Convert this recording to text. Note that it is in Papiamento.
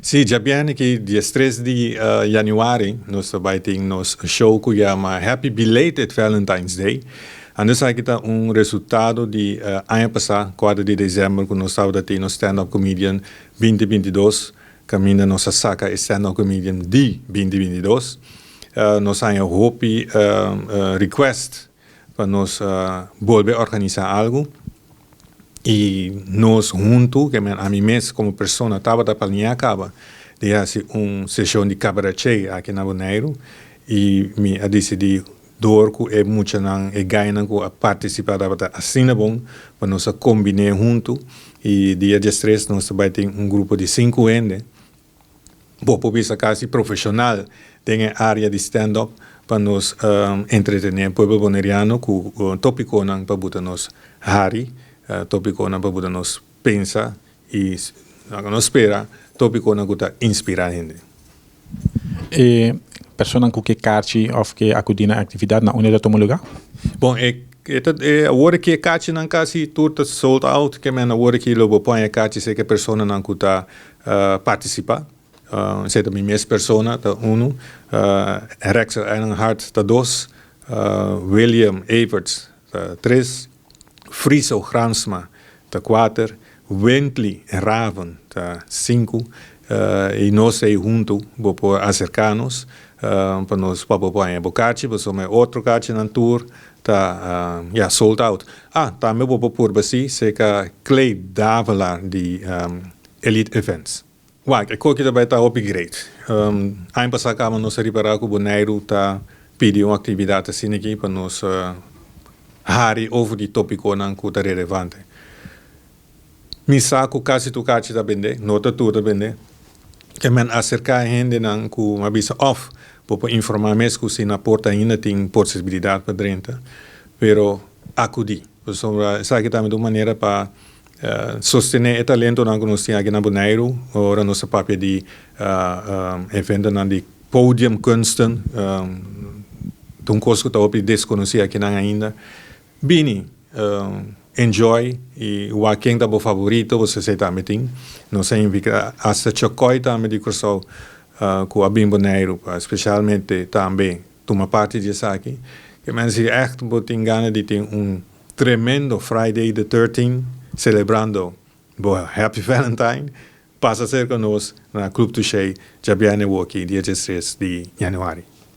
Sí, djabièrnè aki 13 di yanüari nos ta bai tin nos show ku yama Happy Belated Valentine's Day. Anto esaki ta un resultado di aña pasá, 4 di desèmber, ku nos tabata tin nos Stand Up Comedian 2022, kaminda nos a saka e Stand Up Comedian di 2022. Nos haña hopi request pa nos bolbe organisá algu i nos huntu, ke men ami mes komo persona tabata planeá kaba di hasi un seshon di kabaretché aki na Boneiru i mi a disidí dor ku e muchanan, e gainan ku a partisipá tabata asina bon pa nos a kombiné huntu i dia 13 nos ta bai tin un grupo di sinku hende. Bo por bisa casi profesional den e area di stand up pa nos entretene pueblo Boneriano cu topiconan pa buta nos hari, topiconan pa buta nos pensa y laga nos spera topiconan cu ta inspira hende. E personanan cu ke karchi of ke acudi na e actividad na unda ta tuma lugar? Bon, e e awor aki e karchinan casi tur ta sold out, ke men awor aki lo bo pon e karchi serka e personanan cu ta partisipá. Esei ta mi mes persona, ta unu. Rexel Eilenhart ta dos. William Everts ta tres. Friso Gransma ta kuater. Wendley Raven ta sinku. I nos ei huntu bo por aserká nos pa nos pa bo por haña bo kachi pasobra e otro kachinan tur ta ya sold out. Ah, tambe bo por purba si serka Clay Davelaar di Elite Events. Wak, e koki ta bai ta hopi great. Aña pasá kaba nos a ripará ku Boneiru ta pidi un aktividat asina aki pa nos hari over di topikonan ku ta relevante. Mi sa ku kasi tur kachi ta bendé, no ta tur ta bendé. Ke men aserká e hendenan ku a bisa òf bo por informá mes ku si na porta ainda tin posibilidat pa drenta, pero akudí. Pasobra esaki tambe ta un manera pa Sostené e talentonan ku nos tin aki na Boneiru, ora nos ta papia di eventonan di podiumkunsten, ta un kos ku ta hopi deskonosí akinan ainda. Bini, enjoy i wak ken ta bo favorito, bo esei tambe tin. Nos a invitá asta Chokòi tambe di Kòrsou ku a bin Boneiru pa spesialmente tambe tuma parti di esaki. Ke men si ègt bo tin gana di tin un Tremendo Friday the 13 celebrando bo Happy Valentine, pasa cerca nos na Club Touché djabierne woki dia 13 di januari.